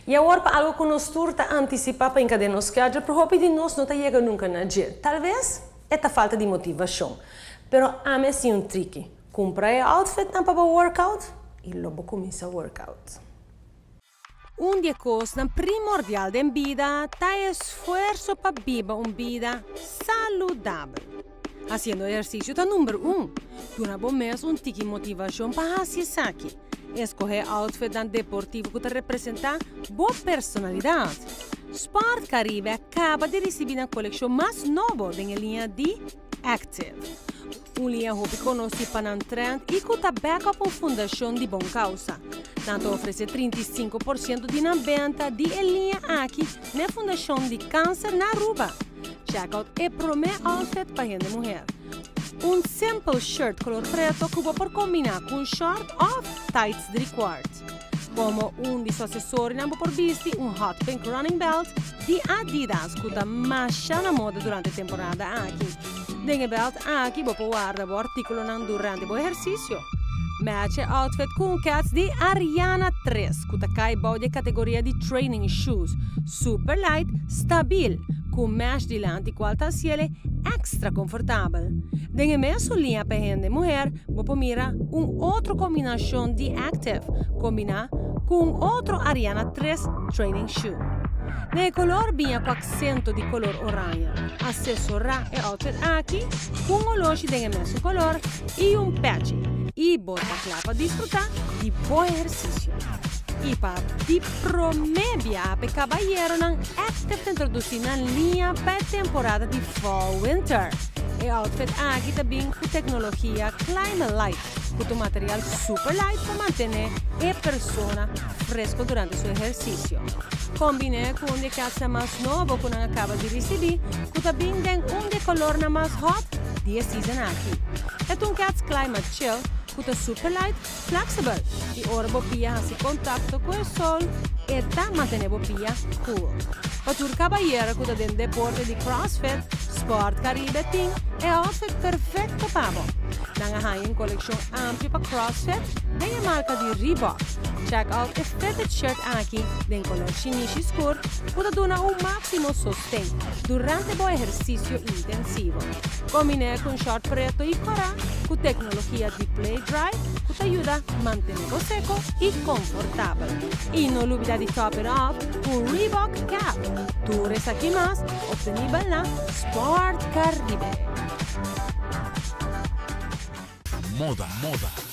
Y awor pa algo cu nos tur ta anticipa pa hinca den nos schedule, pero hopi di nos no ta yega nunca na dje. Tal vez e ta falta di motivacion. Pero ami a siña un triki, cumpra e outfitnan pa bo workout y lo bo cuminsa workout. Un di e kosnan primordial den bida ta e esfuerso pa biba un bida saludabel. Hasiendo ehersisio ta number un. Duna bo mes un tiki motivashon pa hasi esaki. Eskohé outfitnan deportivo ku ta representá bo personalidat. Sport Caribe a kaba di risibí nan kolekshon mas nobo den e liña di Active. Un liña hopi konosí pa nan trend i ku ta bek op un fundashon di bon kousa. Nan ta ofresé 35% di nan benta di e liña aki na e fundashon di kanser na Aruba. Check out e promé outfit pa hende muher. Un simple shirt kolor preto ku bo por kombiná ku un short òf tights driekwart. Komo un di su asesorionan bo por bisti un hot pink running belt di Adidas ku ta masha na moda durante e temporada aki. Den e belt aki bo por warda bo artíkulonan durante bo ehersisio. Match e outfit ku un kèts di Ariana 3 ku ta kai bou di e kategoria di training shoes, super light, stabil, ku mesh dilanti kual ta hasiel e èkstra konfortabel. Den e mesun liña pa hende muher bo por mira un otro kombinashon di Active kombiná ku un otro Ariana 3 training shoe. Den e kolor biña ku aksento di kolor oraña. Asesorá e outfit aki ku un oloshi den e mesun kolor i un pechi i bo ta kla pa disfrutá di bo ehersisio. I pa di promé biaha p'e kabayeronan Active ta introdusí nan liña pa e temporada di fall-winter. E outfit aki ta bin ku teknologia Climalite, ku ta un material super light pa mantené e persona fresco durante su ehersisio. Kombiné ku un di e kasa mas nobo ku nan a kaba di risibí, ku ta bin den un di e kolornan mas hot di e season aki. E ta un kats Climate Chill ku ta super light, flexible i ora bo pia hasi kontakto ku e sol e ta mantené bo pia cool. Pa tur kabayero ku ta den deporte di CrossFit, Sport Caribe tin e outfit perfekto pa bo. Nan a haña un kolekshon amplio pa CrossFit den e marka di Reebok. Check out e fitted shirt aki den kolor shinishi skur ku ta duna un máksimo sosten durante bo ehersisio intensivo. Kombiné ku un short preto i kòrá ku teknologia di Play Dry ku ta yuda mantené bo seko i konfortabel. I no lubidá di top it off ku un Reebok cap. Tur esaki mas obtenibel na Sport Caribe. Moda, moda.